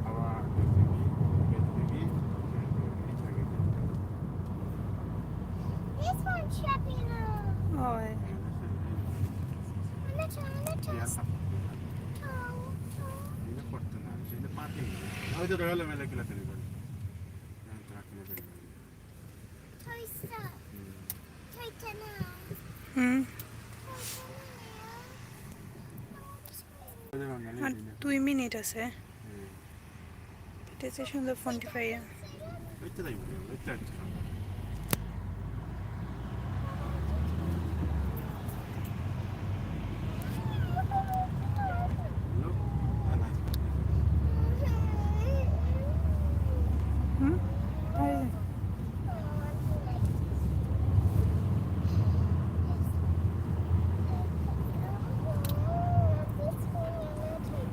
আবার গেছে। গেছে কি? This one, Shapiro. ওই। Another, another. এটা পড়তো না, সেটা পার্কিং। ওই তো রয়্যাল মেলা কিলা তৈরি করে। হ্যাঁ, তো রাখতে না তৈরি করে। Toy Star. হুম। Toy Star. হুম। Toy Star. আর দুই মিনিট আছে। হুম। এটা হচ্ছে সুন্দর ফোনটি পাইয়া। হুম? এই।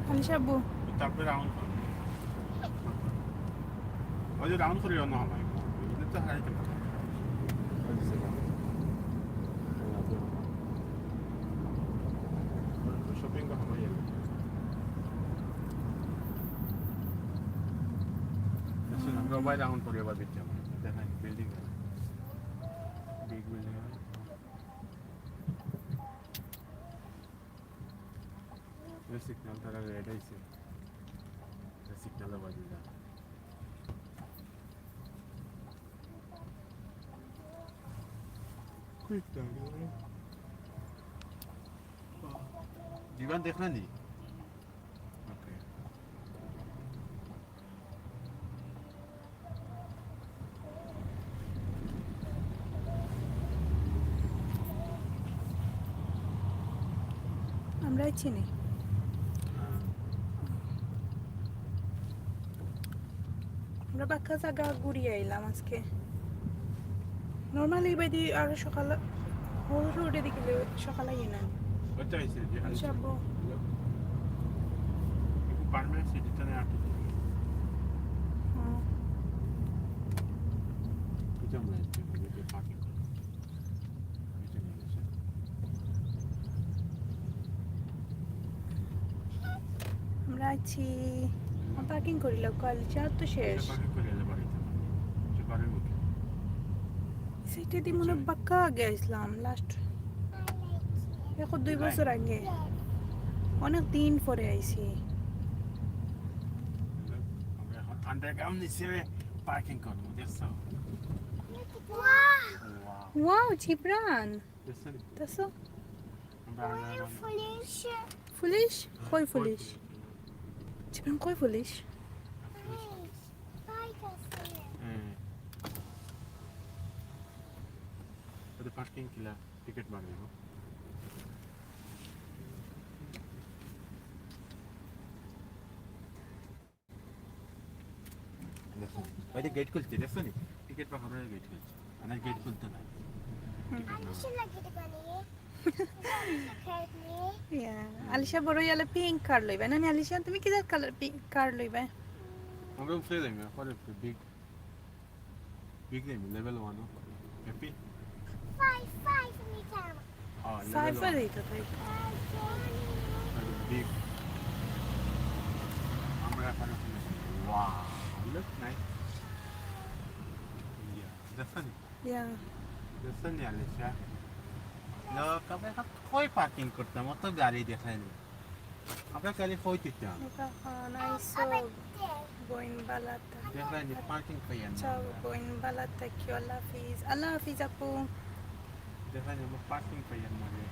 আলিশা আব্বু। তারপরে রাউন্ড করো। ওই যে রাউন্ড করি রান্না হয়। এটা তো হারাইতে পারে। ওই যে সেটা। শপিং তো হবাই আর কি। আচ্ছা, আমরা বাইরে রাউন্ড করি আবার দেখতে হবে। দেখেন, বিল্ডিং। Big building. এই সিগন্যাল তারা রেড আইছে। এই সিগন্যালে বাজি যা। Quick time. বিমান দেখলা নি? ওকে। আমরা চিনি। আমরা বাক্কা জাগা ঘুরি আইলাম আজকে। নরমালি ইবাদি আরো সকাল, হৌর রোডে দেখলে সকাল আইয়ে না। আচ্ছা, আইছে, জি, আইছে। আচ্ছা, আব্বু। একটু পারমানেন্ট সিটিতে না আটকে। হুম। এটা আমরা আইছি, আমরা যে পার্কিং করি। এটা নিয়ে গেছে। আমরা আছি। পার্কিং করি, লোকাল চার তো শেষ। এটা পার্কিং করি, এলে বাড়িতে। এটা বাড়ির মুখে। সিটি দি মনে হয় বাক্কা আগে আইছিলাম, লাস্ট। এখন দুই বছর আগে। অনেক দিন পরে আইছি। আমরা এখন আন্ডারগ্রাউন্ড নিচে পার্কিং করবো, দেখছো? ওয়াও। ওয়াও, জিবরান। দেখছো নি? দেখছো? আমরা আন্ডারগ্রাউন্ড। ফুলিশ। ফুলিশ? কই ফুলিশ? জিবরান, কই ফুলিশ? হুম। এটা পার্কিং কিলা? টিকিট বাড়াইব। ওই যে গেট খুলছে, দেখছো নি? টিকিট পাওয়ার গেট খুলছে। মানে গেট খুলতে নাই। আলিশা লাগে দোকানে। আলিশা খাইনি। ইয়া, আলিশা বড় অইলে পিঙ্ক কার লইবা না নি? আলিশা, তুমি কি জাত কালার পিঙ্ক কার লইবা? আমরা উঠে যাই না, পরে একটু বিগ বিগ নেই, level one. Happy? Five, five, নিতাম। হ্যাঁ, লেভেল সাইফার ওয়ান। দিতে ভাই। বিগ। আমরা এখন ওয়াও, লুক নাইস। ইয়া, দেখছো নি? ইয়া। দেখছো নি, আলিশা? লোক, আমরা এখন কই পার্কিং করতাম? অত গাড়ি দেখায়নি। আমরা গাড়ি কই দিতাম? এটা খান আইসো। বইন বালাতা। দেখায়নি, পার্কিং পাইয়ার না চাও আমরা। বইন বালাতা কি আল্লাহ হাফিজ। আল্লাহ হাফিজ আপু। দেখায়নি, আমরা পার্কিং পাইয়ার না রে।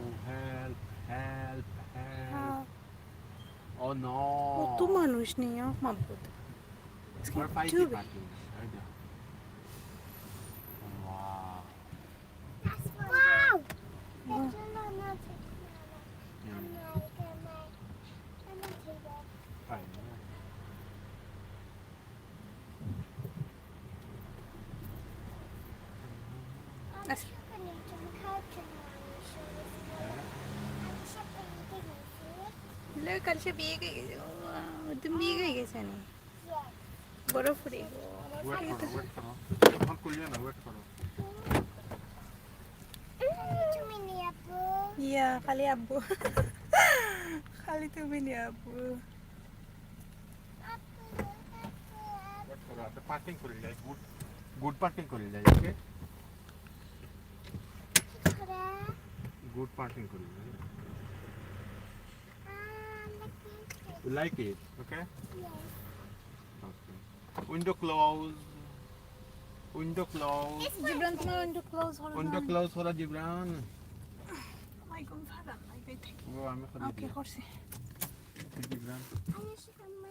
ও, হেল্প, হেল্প, হেল্প। হ্যাঁ। ও নো। কত মানুষ নিয়ে মাবুদ। আমরা পাইছি Too bad. পার্কিং। এই দেখো। Wow. Wow. Wow. Hmm. I'm like, I'm like, I'm like, পাই না। I'm shopping in Carlton, Mommy. Show this color. I'm shopping in Disney. লো, কাল সে বিয়ে হয়ে গেছে। ও, wow, তুমি বিয়ে হয়ে গেছে নি? Yes. বড় ফুরি। ও, আমার ওয়েট ফুরি করো, তো। ওয়েট করো। এখন খুলবে না, ওয়েট করো। তুমি নিয়ে আপু। ইয়া, খালি আব্বু। খালি তুমি নি আব্বু। আপু, আপু, ওয়েট করো, আচ্ছা, পার্কিং করে যাই, গুড, গুড পার্কিং করে যাই, ওকে? কি করে? গুড পার্কিং করে যাই। Um, the pink. You like it, okay? Yes. Okay. Window close. Window close. Jibran, তোমার উইন্ডো ক্লোজ হলো Window close করো, জিবরান। মাই গড, ফাটা নাই, এই থেকে। ও, আমি খুলে ওকে, দিই। করছি। জিবরান। আমি সেখানে,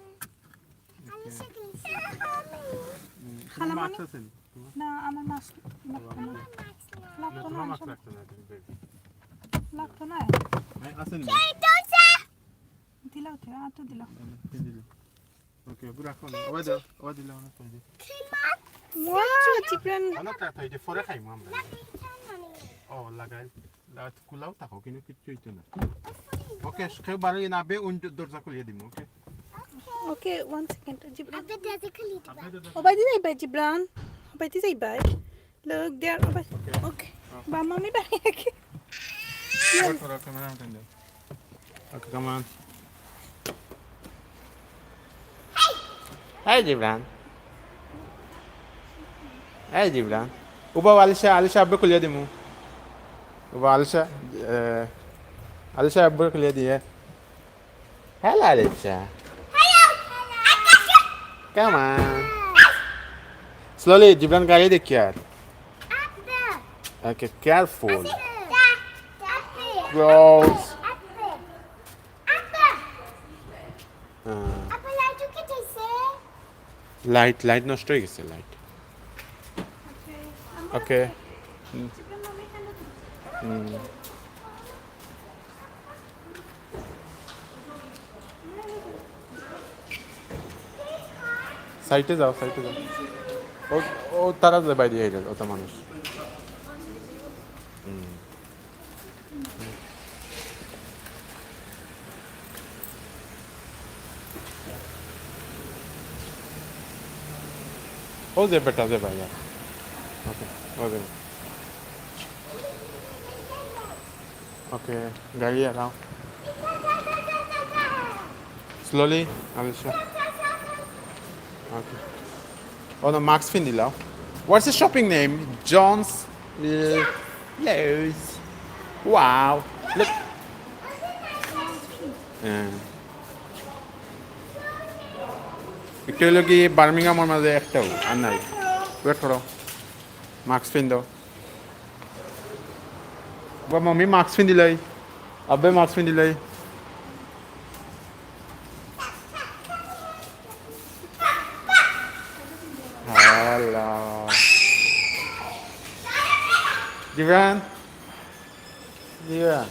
আমি Okay. সেখানে। হুম, খালা তোমার মানে? মাস্ক আছে নি? না, আমার মাস্ক লাগতো না। না, লাগতো না, তোমার মাস্ক সব লাগতো না, তুমি বের। লাগতো না। নাই, আছে নি? দিলাও তো, আর তো দিলাও। এই দিলাম। ওকে, পুরো রাখো না। ওই দাও, ওই দিলাম, ওই দিলাম। ওয়াও, জিবরান। অনেকটা তো এই যে পরে খাইমু আমরা। ও, লাগাই। রাত কুলাও থাকো, কিন্তু কিচ্ছু হইতো না। ওকে, কেউ বারোই না বে, উইন্ডো দরজা খুলিয়ে দিমু, ওকে? ওকে, ওয়ান সেকেন্ড, জিবরান। আপনি দাদি খুলি দিবা। আপনি তো ও ভাই, দিদাই ভাই, জিবরান। ও ভাই, দিদাই ভাই। Look there, ও ভাই। ওকে। বা মামি ভাই, ওকে। ওয়েট করো, ক্যামেরা আনতে দাও। ওকে, কাম অন। এই জিবরান। এই জিবরান। উবা আলিশা, আলিশা আব্বে খুলিয়া দিমু। উবা আলিশা, এ, আলিশা আব্বে খুলিয়া দিয়ে। Hello Alisha. Come on. Slowly, Jibran গাড়ি দেখিয়ার। Okay, careful. Close. হ্যাঁ। লাইট, লাইট নষ্ট হয়ে গেছে, লাইট। ওকে। হুম। হুম। সাইডে যাও, সাইডে যাও। ও, ও তারা যে বাইরে আইলে, অত মানুষ। হুম। ও যে বেটা যে ভাইয়া। ওকে, ওকে। ওকে, গাড়ি আগাও। Slowly, আলিশা। ওকে। ও না, মাস্ক পিন্দিলাও। What's the shopping name? John's, uh, Lowe's. Wow. Look. হ্যাঁ। একটু হইলো কি বার্মিংহামর মাঝে একটাও আর নাই। ওয়েট করো। মাস্ক পিন্দো। বা মামি মাস্ক পিন্দিলাই। আব্বে মাস্ক পিন্দিলাই। হ্যালো। জিবরান। জিবরান।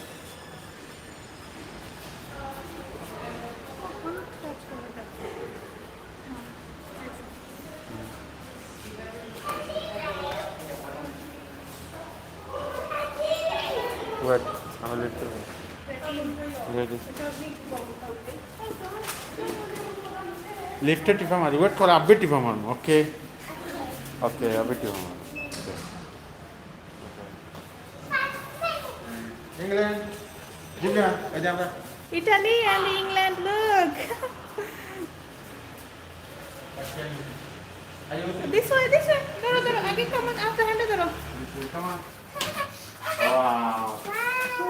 লিফটে টিপা মারি, ওয়েট কর, আব্বে টিপা মারমু। ওকে, ওকে, আব্বে টিপা মারমু। ইংল্যান্ড, জিমিয়া, এই যে আমরা। Italy and England, look. This way, this way. ধরো, ধরো, আগে come on, আস্তে হ্যান্ডে ধরো। Come on. Wow.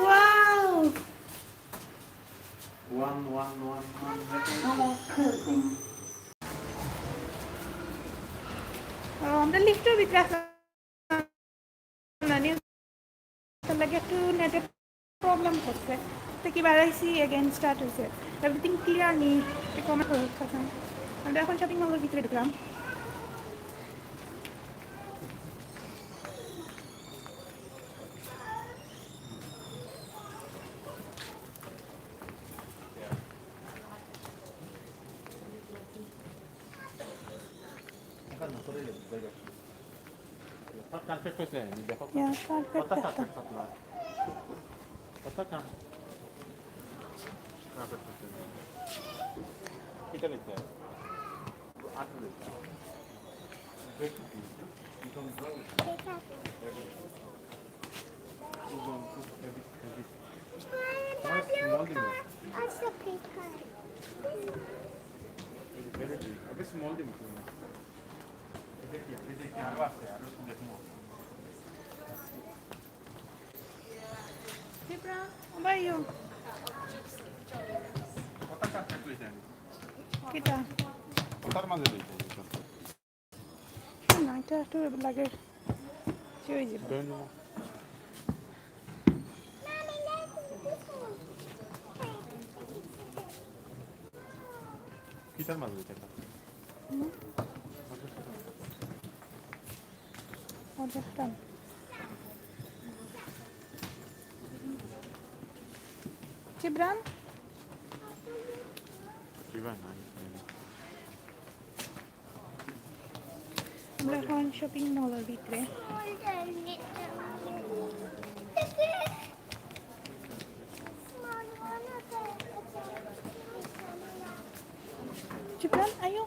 Wow. One, one, one, one. ও, আমরা লিফটের ভিতরে আসলাম না, নিউজ লাগে একটু নেটের প্রবলেম করছে। তো কি বাড়াইছি, again start হইছে। Everything clear নি, একটু কমেন্ট করো, কথা। আমরা এখন শপিং মলের ভিতরে ঢুকলাম। সব কার্পেট হয়েছে, দেখো। ইয়া, কার্পেট কত দেখো। কার্পেট পাতলা। কত কার-, কার্পেট হয়েছে। কিতা নিতে? আট নিতে। বেডশিট নিতে। কিতা? ওটার মাঝে দিতে হবে। না, এটা একটু লাগে, সে হয়ে যাবে। কিতার মাঝে এটা? হুম? অর্ডারটা। জিবরান? জিবরান, না, না। আমরা এখন শপিং মলের ভিতরে। জিবরান, আয়ো।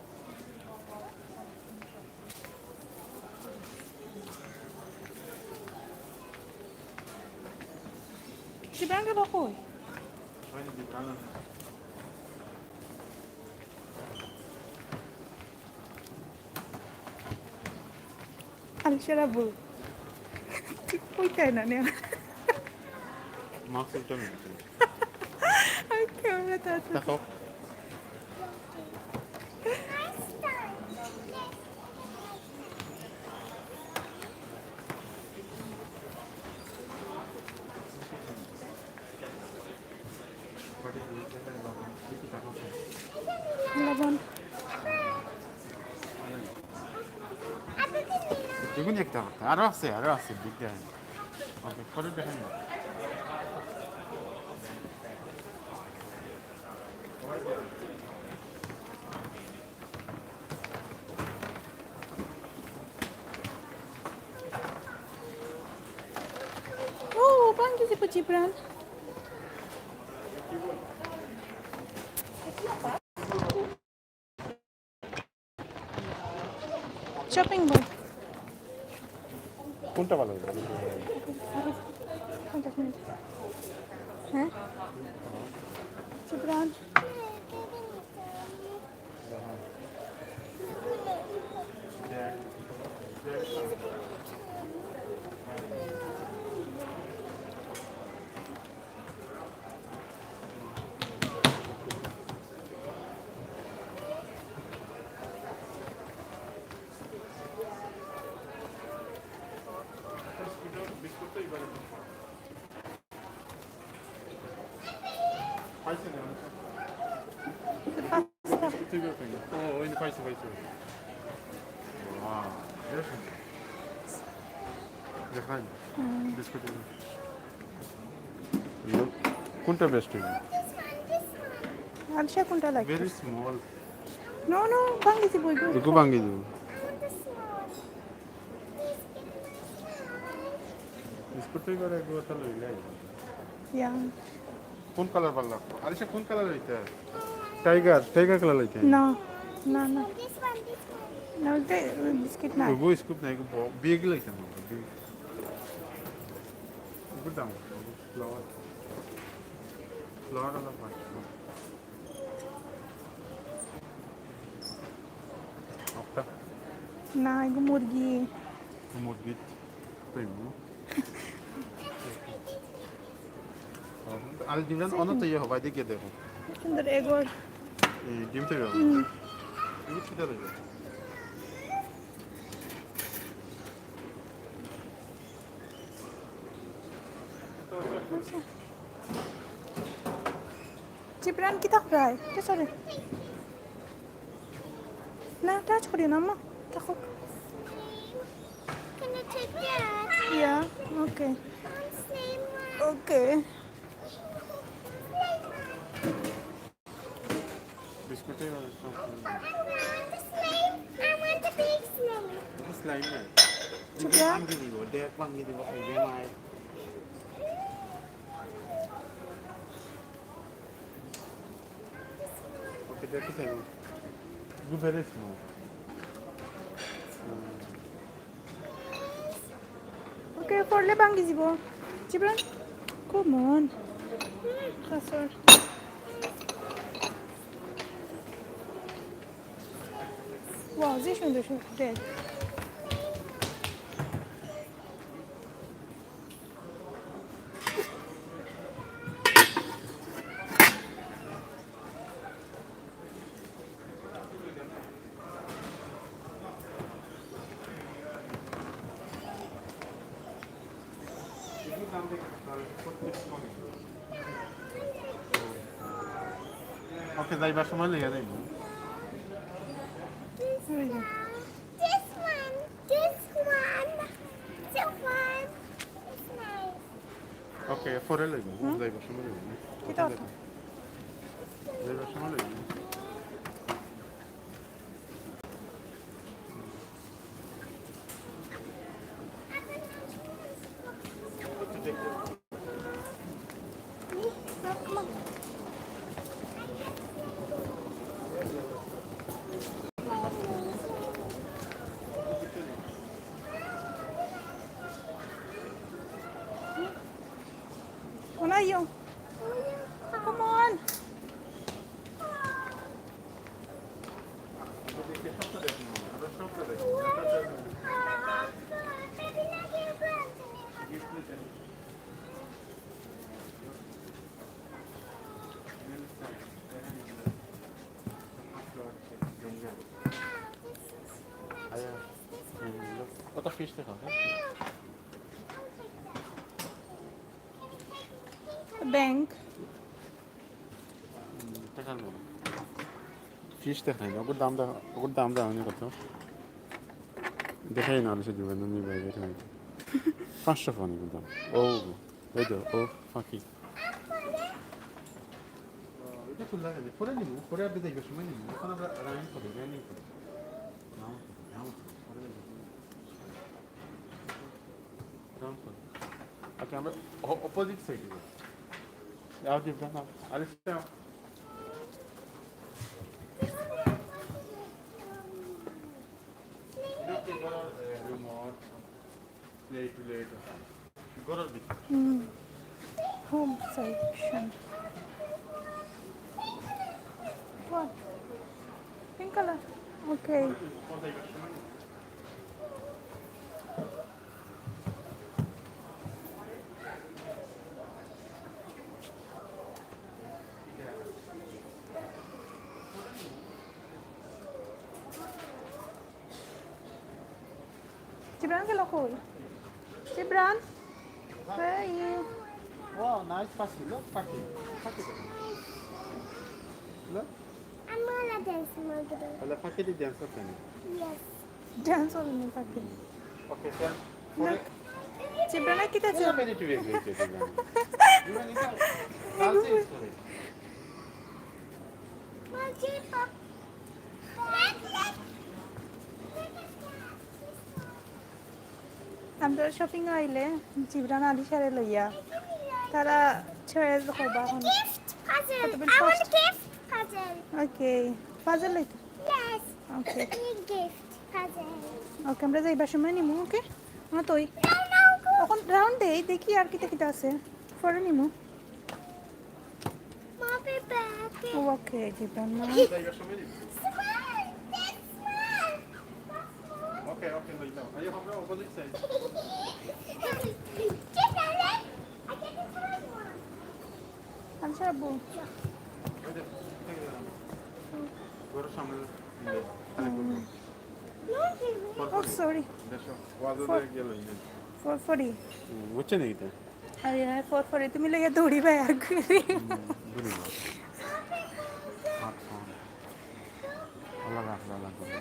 জিবরান গেল কই? আলসেরা বউ। ঠিক কইতাই না নে। মাস্ক উল্টা নিয়ে গেছে। আমি ক্যামেরা তাড়াতাড়ি। দেখো। লবণ। এগুলো একটা কথা। আরো আছে, আরো আছে, বিগ ডাইন। ওকে, পরে দেখেন না। Oh, banggi si Puji Brand. Shopping mall. কোনটা ভালো হবে? পঞ্চাশ মিনিট। হ্যাঁ? জিবরান। পাইছে না, অনেক। পাঁচটা। ও, ওই পাইছে, পাইছে। Wow, very সুন্দর। দেখাই। হুম। বিস্কুট এগুলো। কোনটা বেস্ট হইল? আলসা কোনটা লাগবে? Very small. No, no, ভাঙি দিব, এগু। এগু ভাঙি দিব। বিস্কুট তো এবার এগু তো লইলাই। ইয়া। কোন কালার ভালা লাগবো? আলিশা, কোন কালার লইতে? টাইগার, টাইগার কালার লইতে? না, না, না। না, ওইটা বিস্কিট না। ওই স্কুপ নাই, বিগ লইতে না। বিগ। ওগুলো দাম। ফ্লাওয়ার। ফ্লাওয়ার ওলা পাঁচ। একটা। না, এগু মুরগি। মুরগি। তাই না? আর ডিম রান অন্য তো ইয়ে হবে, এদিকে দেখো। সুন্দর এগোর। এই ডিম তো ইয়ে হবে। হুম। ডিম ছিটা রইবে। আচ্ছা। জিবরান কিতা করায়? এটা সরে। না, টাচ করিও না, আম্মা। থাকো। Can you take that? Yeah, okay. One same one. Okay. বিস্কুটে I want the slime. I want the big slime. এটা স্লাইম না। চুপড়া। ভাঙি দিব, দেখ ভাঙি দিব, খাইবে মায়। ওকে, দেখি স্যার। Go very slow. ওকে, পড়লে ভাঙি দিব। Jibran, come on. খাসর। ওয়াও, যে সুন্দর সুন্দর। ওকে, যাইবার সময় লইয়া যাইব। This one, this one, this one, this one. It's nice. ওকে, পরে লইব। হুম? যাইবার সময় লইব। কিতা অর্থ? যাইবার সময় লইব। Come on. কত ফিশ দেখা, হ্যাঁ? ব্যাংক। হুম, টাকার ব্যাংক। ফিশ দেখাই না, ওগুর দাম দেখা, ওগুর দাম দেখা হয়নি কত। দেখাই না, আলিশা দিবেন, আমি বাইরে দেখাই। পাঁচশো ফোন এগুর দাম। ও, এই তো, ও, পাখি। এটা খুললা কেন? পরে নিব, পরে আপনি দেখবেন, সময় নিব। এখন আমরা রানিং করি, রানিং করি। নাও, নাও, পরে দেখবেন। রাউন্ড করো। ওকে, আমরা অ-, অপোজিট সাইডে যাই। যাও, জিবরান, যাও। আলিশা, যাও। এটা কি বড়, এ, রিমোট, প্লে টু লেট, ঘরর ভিতরে। হুম। Home section. What? Pink color? Okay. Jibran গেল কই? Jibran? Where are you? Wow, nice পাখি। Look, পাখি। পাখি দেখো। Look. আমি ওলা dance করব। তাহলে পাখি দিয়ে dance করতে নেই। Yes. Dance করবে না পাখি। Okay, sir. Look. জিবরান কিতা আছে? Wait, wait, wait, wait, wait. You want to go? I'll say it's correct. আমরা শপিং আইলে জিবরান আলিশারে লইয়া, তারা Choice দেখো বা এখন। Gift puzzle. কত বিল I want cost? Gift puzzle. Okay. Puzzle লইতো? Yes. Okay. I need gift puzzle. Okay, আমরা যাইবার সময় নিমু, okay? হ্যাঁ, তো ওই। No, no, go. এখন round দেই, দেখি আর কিতা কিতা আছে। পরে নিমু। Mommy, back. Okay, জীবন মা। Smile, that's smile. Okay, okay, no, no. Are you from the opposite side? Just a little. I get the small one. আচ্ছা, আব্বু। ওই যে, এই যে, ঘরের সামনে যে, খালি করবো। Oh, sorry. দেখো, ওয়াজে Four. দিয়ে গেল, এই যে। Four forty. হুম, বুঝছে নাকি তো? আরে, হ্যাঁ, four forty. তুমি লইয়া দৌড়িবা আর কি। হুম, দৌড়িবা। আচ্ছা। আলাদা, আলাদা করে।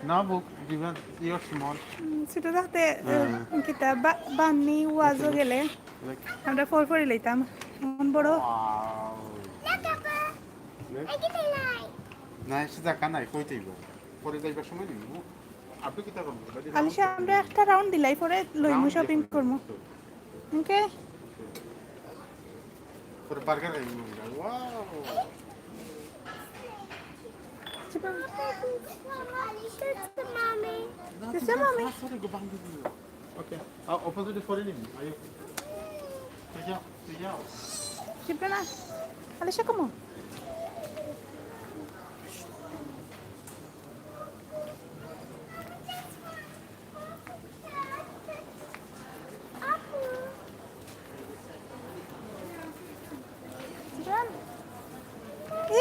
না, বুক, দিবা, you're small। হুম, ছোট থাকতে, আহ, হ্যাঁ। কিতা বা-, বান্নি ওয়াজো গেলে দেখ। আমরা four forty লইতাম। এখন বড়। Wow। দেখ। না, এসে দেখা নাই, কই যাইব? পরে যাইবার সময় নিব। আপনি কিতা করবেন? আলিশা, আমরা একটা round দিলাই, পরে লইমু, round shopping দেখুন। করমু। Okay? পরে burger খাইমু আমরা। Wow। Mommy. This is Mommy. না, sorry, go বান্ধি দিও। Okay. আ, opposite করে নিন। আইও। তুই যাও, তুই যাও। টিপে না। Alisha, come on.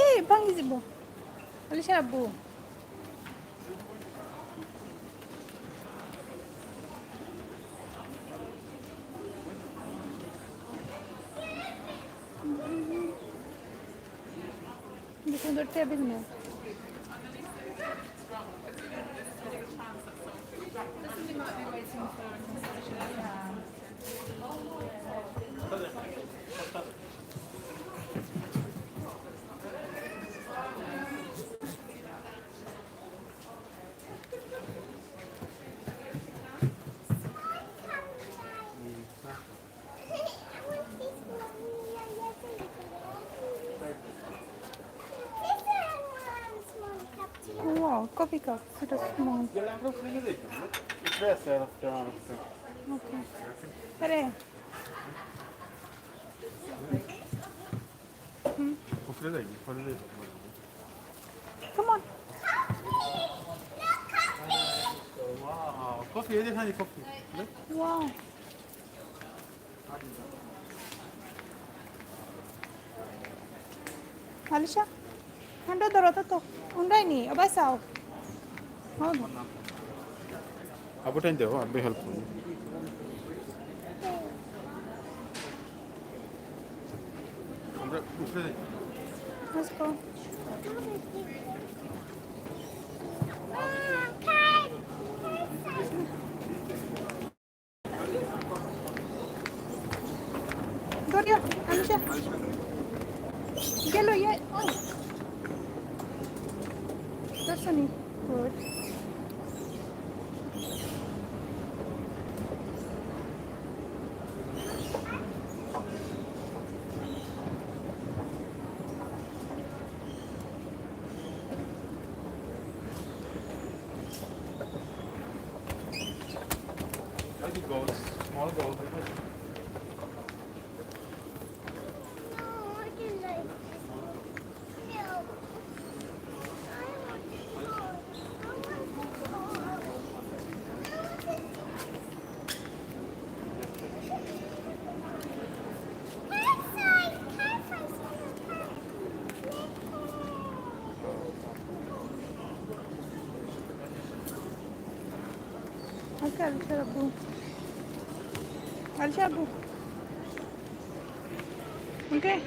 এই, ভাঙি যাইবো। আলিশা আব্বু। দেখুন, ধরতে হবে না। Wow, coffee cup, ছোট small। উপরে আছে আর একটা, আর একটা। Okay. আরে। হুম। উপরে যাই, উপরে যাই। Come on. Wow, coffee, এই যে খালি coffee। Wow. আলিশা, hand ধরো তো, তো। উন্ডাই নি, আবার চাও। হ্যাঁ। আবু টাইম দেও, আবু help করবো। আমরা উপরে যাই। Let's go. ধরিও, আলিশা। গেল, ইয়ে, ও। ধরছো নি? Good. Small goal. Okay, Al Shabu. Al Shabu. Okay.